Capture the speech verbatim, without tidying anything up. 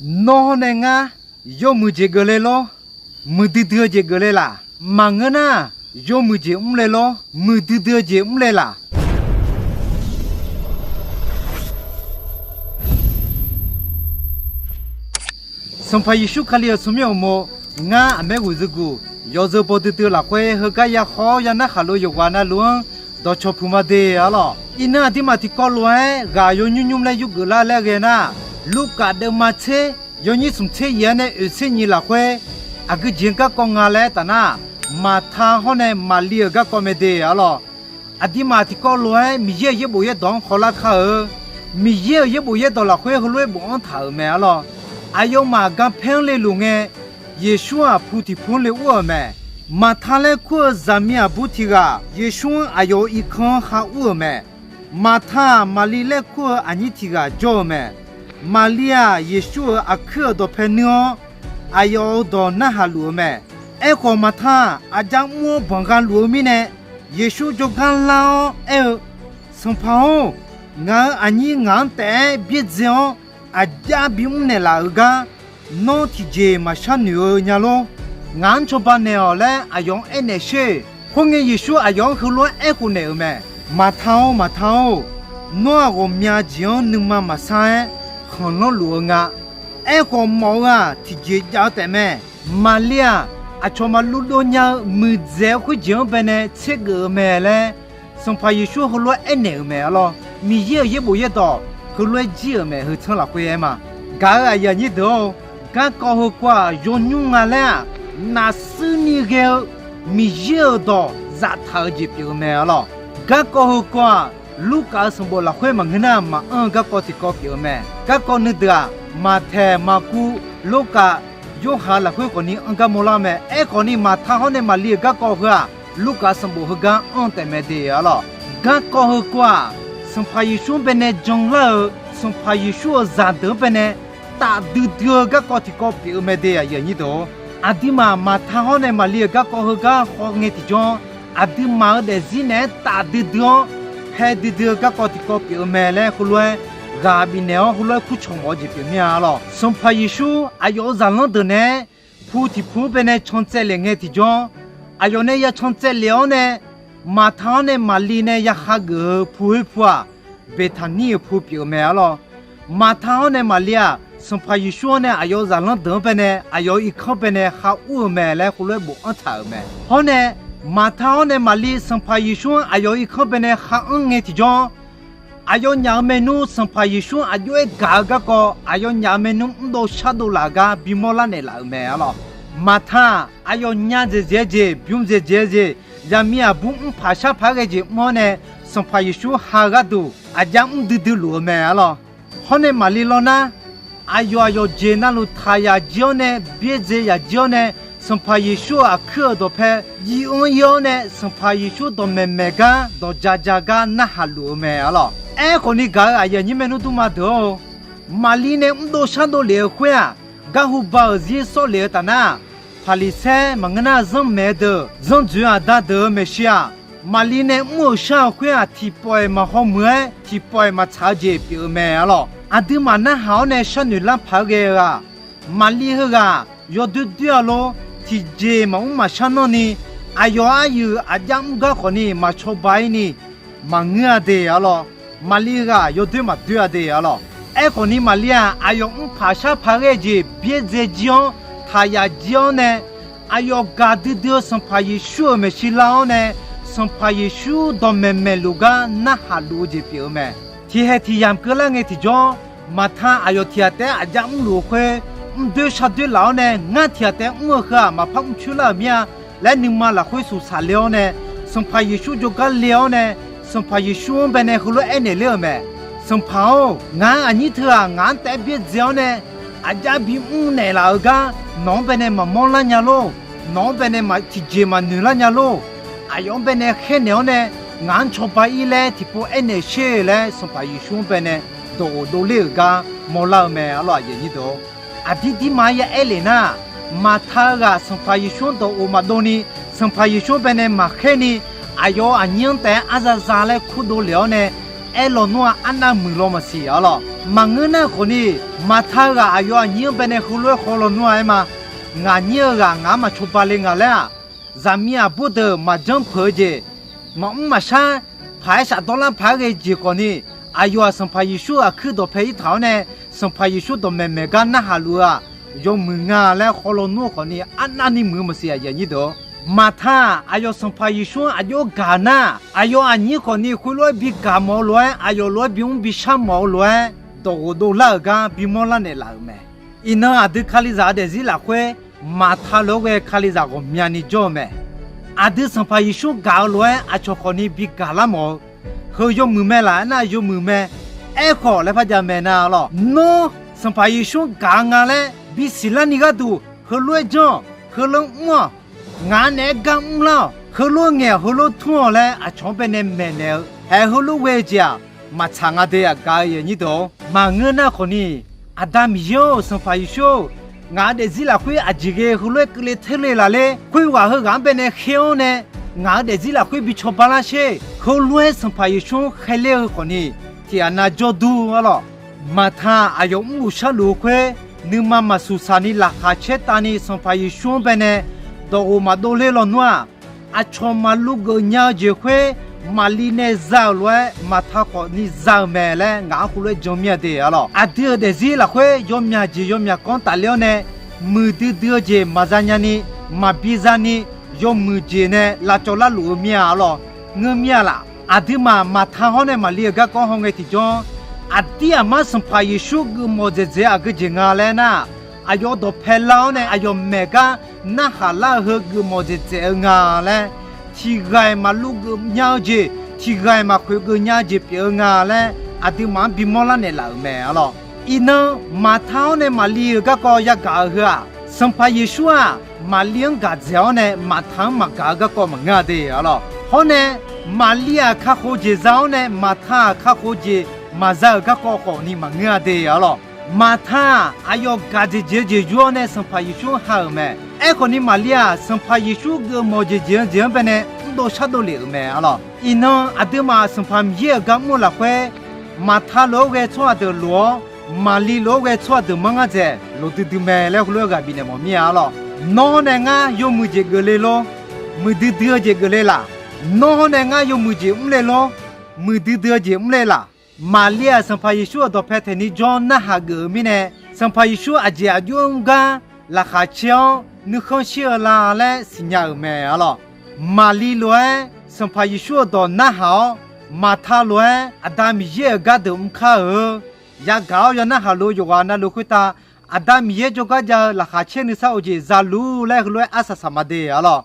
Nawr hawr nae ngar, yawmuiq jeq geufle lor, muiqdui dui-eu jeq geufle laf. Maqngeur nar, yawmuiq jeq mrle lor, muiqdui dui-eu jeq mrle laf. Sanqpaq Yeqsur Kali-euq tsawrmyanr uqmov, ngar aqmaer ghoeqzeu guq, yawzeu baw duidui lafkhoer heugar ya haw-awr ya narhaq lof yawqghaq navluf-anr dawqcawq puq ma de arlawr. Iqnan aqduimaf tiqkawv lof-aer ghaq yawnymr nymr laer yurgeuf lar laer ghae nar, Lurkaf deuvma tser, yawnyir smq tser yif-aer nae oeq tser nyiq lafkhoer, aqgeu jeq-anr garkawv nga laer aertaf nar, Maqta hawr nae Maqli-euq garkawv mae de arlawr. Aqduimaf tiqkawv lof-aer Miqyaer-euq yaerbof yaerdawq-anr khawlar kar-eu. Miqyaer-euq yaerbof yaerdawq lafkhoer heulof-aer bofanr taq-euq mae arlawr. Aqyawfmaf ganpaer-anr leluf ngae, Yeqsur-aq pu tiqpu-anr le ur-euq mae. Maqta laer kur-eu zaqmiq aqbur tiq ghaq Yeqsur-anr aqyawf-euq irkanr-anr khar ur-euq mae. Maqta-aq, Maqli laer kur-eu aqnyir tiq ghaq jawr-eu mae. Maqli-aq, Yeqsur-euq aqkuir-euq dawqpae nuir-awr, aqyawf-euq dawq narhaq luf-eu mae. Aerkhawf, Maqta-aq, aqjav mr-awr banq gha luf-eu mirnae, Yeqsur jawrgar lar-awr aer-eu, Sanqpaq-or, ngaq-euq aqnyir ngaq-anr taef-aer byaerdzae-awr, aqjav bimr naeqlaf-euq gar, nawr tiqjeq maqshar noeq-eu nya lor. Ngaq-anr cawba naeq-awq laer aqyawf-anr aernaeq sher. Khoerngae, Yeqsur aqyawf-anr heulof-aer aerkhof naeq-euq mae. Maqta-or, Maqta-or, nawr-aq, ghawqmya jeq-anr nuima maqsar-aer khanqlanr luf-eu nga. Aerkhawf, mawf-eu-aq, tiqjeq jav-eu taefmae. Maqli-aq, aqcawq maqluv dov nya-eu muiqdzaeq-eu khoerjeq-anr baenae tsergeuf-eu mae laer, Sanqpaq Yeqsur heulof-aer aernaeq-euq mae arlawr. Miqyaer-euq yaerbof yaerdawq heulof-aer jir-euq mae, heu tsanr lafkhoer aer ma. Gaq-euq aqyuif aqnyir deuq-or, garkawv heukawv-aq yawnymr nga laer-aq, naqsuir ni ghae-eu Miqyaer-euq dawq zaftaq-eu jeq pyeuf-eu mae arlawr. Garkawv heukawv-aq, Lurkaf-euq sanqbof lafkhoer maqngeur nar, maqanr-eu garkawv tiqkawv pyeuf-eu mae. Garkawv nuideuq-aq, Maqtaeq, Maqkuv, Lurkaf, Yorhaq lafkhoer khawfni anr gar mawrlar mae. Aerkhawfni, Maqta hawr nae Maqli-euq garkawv heu-aq, Lurkaf sanqbof heugar anr-eu taefmae de arlawr. Garkawv heukawv-aq, Sanqpaq Yeqsur-anr baenae janlar-euq Sanqpaq Yeqsur-euq zaqdeuq-anr baenae tafdui dui-eu garkawv tiqkawv pyeuf-eu mae de, aqyuif aqnyir deuq-or. Aqduimaf Maqta hawr nae Maqli-euq garkawv heugar hawngae tiqjawr, aqduimaf-euq daefzir naeq-aer tafdui dui-awr, pae duidui-eu garkawv tiqkawv pyeuf-eu mae laer heulof-aer ghaq bifnaeq-awr heulof-aer kurcawq mawf-eu jeq pyeuf mir-a arlawr. Sanqpaq Yeqsur aqyawf-euq zaqlanr deuq naeq-aer pu tiqpu-anr baenae can tsaevlef ngae tiqjawr, aqyawf nae ya can tsaevlef-awr nae, Maqta-anr nae Maqli nae ya hageuf-eu pu khoer pu-aq, Beqtaqnir-euq pu pyeuf-eu mae arlawr. Maqta-anr nae Maqli-aq, Sanqpaq Yeqsur-anr nae aqyawf-euq zaqlanr deuq-anr baenae aqyawf-euq irkanr baenae khar ur-eu mae laer heulof-aer bofanr taq-euq mae. Hawr nae, Maqta-anr nae Maqli Sanqpaq Yeqsur-anr aqyawf-euq irkanr baenae khar anr ngae tiqjawr, aqyawfnyaf-euq maernmr Sanqpaq Yeqsur-anr aqjox-aer gaq-eu garkawv aqyawfnyaf-euq maernmr mrdov shardov laf-eu gar bimawr lar naeqlaf-euq mae arlawr. Maqta-aq, aqyawfnyaf dzaeqdzaeq-eu jeq, bym dzaeqdzaeq-eu jeq, zaqmiq aqbur mrpaq sharpaq-aer ghae jeq mr-awr nae, Sanqpaq Yeqsur ha gharduq aqjav mr duidui luf-eu mae arlawr. Hawr nae Maqli lawr nar, aqyawf aqyawf jeq navluf taq yaq jir-awr nae, byaerdzae yaq jir-awr nae, Sanqpaq Yeqsur-euq aqkuir-euq dawqpae yif-anr ir-awr nae, Sanqpaq Yeqsur dawqmaeq maeq gar, dawq ja ja gar narhaq luf-eu mae arlawr. Aerkhawfni gaq-euq aqyuif aqnyir maernmr durma deuq-or, Maqli nae mrdov shardov lef-eu khoer-aq, garhu ba-euq zir sawr lef-eu taf nar, Paqliqsaer maqngeur nar zanrmaeq-eu deuq, zanrdzoeq aqda deuq-euq maeqshi-aq, Maqli nae mr-euq shar-euq khoer-aq, tiqpawf-iq maqhaw muiq-aer, tiqpawf-iq maqtsaq-eu jeq pyeuf-eu mae arlawr. Aqduimaf narhaq-awr nae sharnoeq lar paq-aer ghae-eu-aq, Maqli heughaq yawdoer doer-a lor, tiqjeq maqmr maqshar nanrni, aqyawf aryuif aqjav mr gar khawfni maqcawba-ir ni, maqngeur-a de arlawr. Maqli ghaq yawdoer maqdoer-a de arlawr. Aerkhawfni Maqli-aq, aqyawf mrpaq sharpaq ghae jeq byaerdzae jir-awr, taq yaq jir-awr nae, aqyawf gaqdui dui-eu Sanqpaq Yeqsur-euq maeqshi lar-awr nae, Sanqpaq Yeqsur dawqmaeq maeqluf gar narhaq luf-eu jeq pyeuf-eu mae. Tiqhaeq tiq yamq keuvlar ngae tiqjawr, Maqta aqyawf tiq ghaq taef-aer aqjav mrluf-eu khoer, mrdoer shardoer laf-awr nae, ngar tiq ghaq taef-aer mr-eu heu-aq, maqpar mrcoer lar-euq mir-a laer nuima lafkhoer suqsaq le-awr nae, Sanqpaq Yeqsur jawrgar le-awr nae, Sanqpaq Yeqsur-anr baenae heulof-aer aernaeq ler-euq mae. Sanqpaq-or, ngaq-anr aqnyir teughaq ngaq-anr taef-aer byaerdzae-awr nae, aqjav bimr naeqlaf-euq gar nawq-anr baenae maqmawr lar nya lor. Nawq-anr baenae tiqjeq maqnoeq lar nya lor. Aqyawf-anr baenae khaernaeq-awr nae, ngaq-anr cawba-ir laer tiqpov aernaeq sher laer, Sanqpaq Yeqsur-anr baenae dawq of dovler-euq gar mawrlar-eu mae arlawr, aqyuif aqnyir deuq-or. Aqdir dirma-aer ya aer lef nar, Maqta-eu ghaq Sanqpaq Yeqsur-anr dawq of maqdov ni, Sanqpaq Yeqsur-anr baenae maqkhaer ni, aqyawf-euq aqnyir-anr taef-aer arzaza laer kurdov lef-awr nae, aer lawnmr-aq arnav muiq law maqsiq arlawr. Maqngeur nar khawfni, Maqta-eu ghaq aqyawf aqnyir-anr baenae heulof-aer khawf lawnmr-a aer ma. Ngaq nyir-eu ghaq ngaq-anr maqcawba le nga laer-aq, zaqmiq aqbur deuq maqjanr peuq-eu jeq, maqmr maqshar, paq-aer shafdawr lar paq-aer ghae jeq khawfni, aqyawf-aq Sanqpaq Yeqsur-euq aqkuir dawqpae irtaq-awr nae, Sanqpaq Yeqsur dawqmaeq maeq gar narhaq luf-eu-aq, yawmuiq nga laer khawf lawnmr-eu khawfni arnavni muiq-eu maqsiq aqyuif aqnyir deuq-or. Maqta-aq aqyawf Sanqpaq Yeqsur-anr aqjox gaq nar, aqyawf aqnyir khawfni khoerlof-aer bi gaq mawf-eu lof-aer, aqyawf lof-aer bimr bishar mawf-eu lof-aer, dawqghof dovlar-euq gar bimawr lar naeqlaf-euq mae. Iqnan aqdui Kalizaq-eu daefzir lafkhoer, Maqta lof-aer ghae Kalizaq ghawqmyani jawr-eu mae. Aqdui Sanqpaq Yeqsur gaq-eu lof-aer aqcawq khawfni bi gaq lar mawf-eu, heu yawmuiq mae laf aernar, yawmuiq mae. Aerkhawf laer par jav mae nar arlawr, nawr Sanqpaq Yeqsur gaq-eu nga laer bisiq larni gharduq heulof-aer janr-awq, heulof-aer mr-awq, ngaq naeq-aer gar mrlar-awq, heulof-aer ngaeq-awq, heulof-aer tmr-awq laer aqcawq-anr baenae maeqnaeq-eu, haeq heulof ghae-eu jeq-aq, maqtsaq nga de aqgaf-eu aqnyir deuq-or. Maqngeur nar khawfni, Aqda Miqyaer-or, Sanqpaq Yeqsur-or, ngaq-euq daefzir lafkhoer aqjeq ghae heulof-aer keuvle teurle laf ler, khoerghaq heughaq-anr baenae khaer-awr nae, ngaq-euq daefzir lafkhoer bi cawba lar sher, heulof-aer Sanqpaq Yeqsur-anr khaerler-eu khawfni, tiqghaq nav jawrdur arlawr. Maqta aqyawf mrluf sharluf-eu khoer, nuima maqsuq saqni laqkhaq caer tavni Sanqpaq Yeqsur-anr baenae dawqghof maqdov ler lawnmr-aq, aqcawq maqluv geuf nya-eu jeq khoer, Maqli nae za-euq lof-aer Maqta khawfni za-eu mae laer ngaq-anr heulof-aer jan mir-a de arlawr. Aqdui-euq daefzir lafkhoer yawmyaq jeq yawmyaq kanr tafler-awr nae, muiqdui dui-eu jeq maqza nyani, maqbi zani, yawmuiq jeq nae lavcawv larluf-eu mir-a arlawr. Ngeur mir-a laf. Aqduimaf Maqta hawr nae Maqli-euq garkawv hawngae tiqjawr, aqdir aqmar Sanqpaq Yeqsur geufmawf dzaeqdzaeq-eu aqgeu jeq nga laer nar, aqyawf dawqpae lar-awr nae aqyawf maeq gar narhaq lar-eu heu geufmawf dzaeqdzaeq-eu nga laer, tiqghaq-iq maqluv geuf nya-eu jeq, tiqghaq-iq maqkhoeq geuf nya-eu jeq pyeuf-eu nga laer, aqduimaf-anr bimawr lar naeqlaf-euq mae arlawr. Iqnan, Maqta hawr nae Maqli-euq garkawv yagaq-eu heu-aq, Sanqpaq Yeqsur-aq, Maqli-anr gaq dzaeq-awr nae Maqta-anr maqgaq-eu garkawv maqngeur-a de arlawr. Hawr nae, Maqli-aq kakhof jeq za-awr nae Maqta-aq kakhof jeq maqza-euq garkawv khawfni maqngeur-a de arlawr. Maqta-aq aqyawf gaq jeq jeq-eu jeq yur-awr nae Sanqpaq Yeqsur-anr ha-euq mae. Aerkhawfni Maqli-aq Sanqpaq Yeqsur geufmawf jeq jeq-anr jeq-anr baenae mrdov shardov lef-euq mae arlawr. Iqnan aqduimaf Sanqpaq Miqyaer-euq gar mr-eu lafkhoer, Maqta lof-aer ghae tsawrhaq deuq loq-awr, Maqli lof-aer ghae tsawrhaq deuq manr ngar dzaeq loq duidui mae laer heulof-aer ghaq bifnaeq mawf mir-a arlawr. Nawr hawr nae ngar yawmuiq jeq geufle lor, muiqdui dui-eu jeq geufle laf. Nawr hawr nae ngar yawmuiq jeq mrle lor, muiqdui dui-eu jeq mrle laf. Maqli-aq Sanqpaq Yeqsur-euq dawqpae taeqni jawr narhaq geuf-eu mirnae, Sanqpaq Yeqsur aqjeq aqjox-anr mr gar laqkhaq caer-awr nuikhanr shir-eu la laer siqnya-euq mae arlawr. Maqli lof-aer Sanqpaq Yeqsur-euq dawq narhaq-awr, Maqta lof-aer Aqda Miqyaer-euq gardeuq mr kar-euq yagaq-awr yaw narhaq luf-eu yawqghaq navluf khoertav, Aqda Miqyaer jawrgar jav-eu laqkhaq caer nuisar of jeq za lur laer heulof-aer arsaq saq ma de arlawr.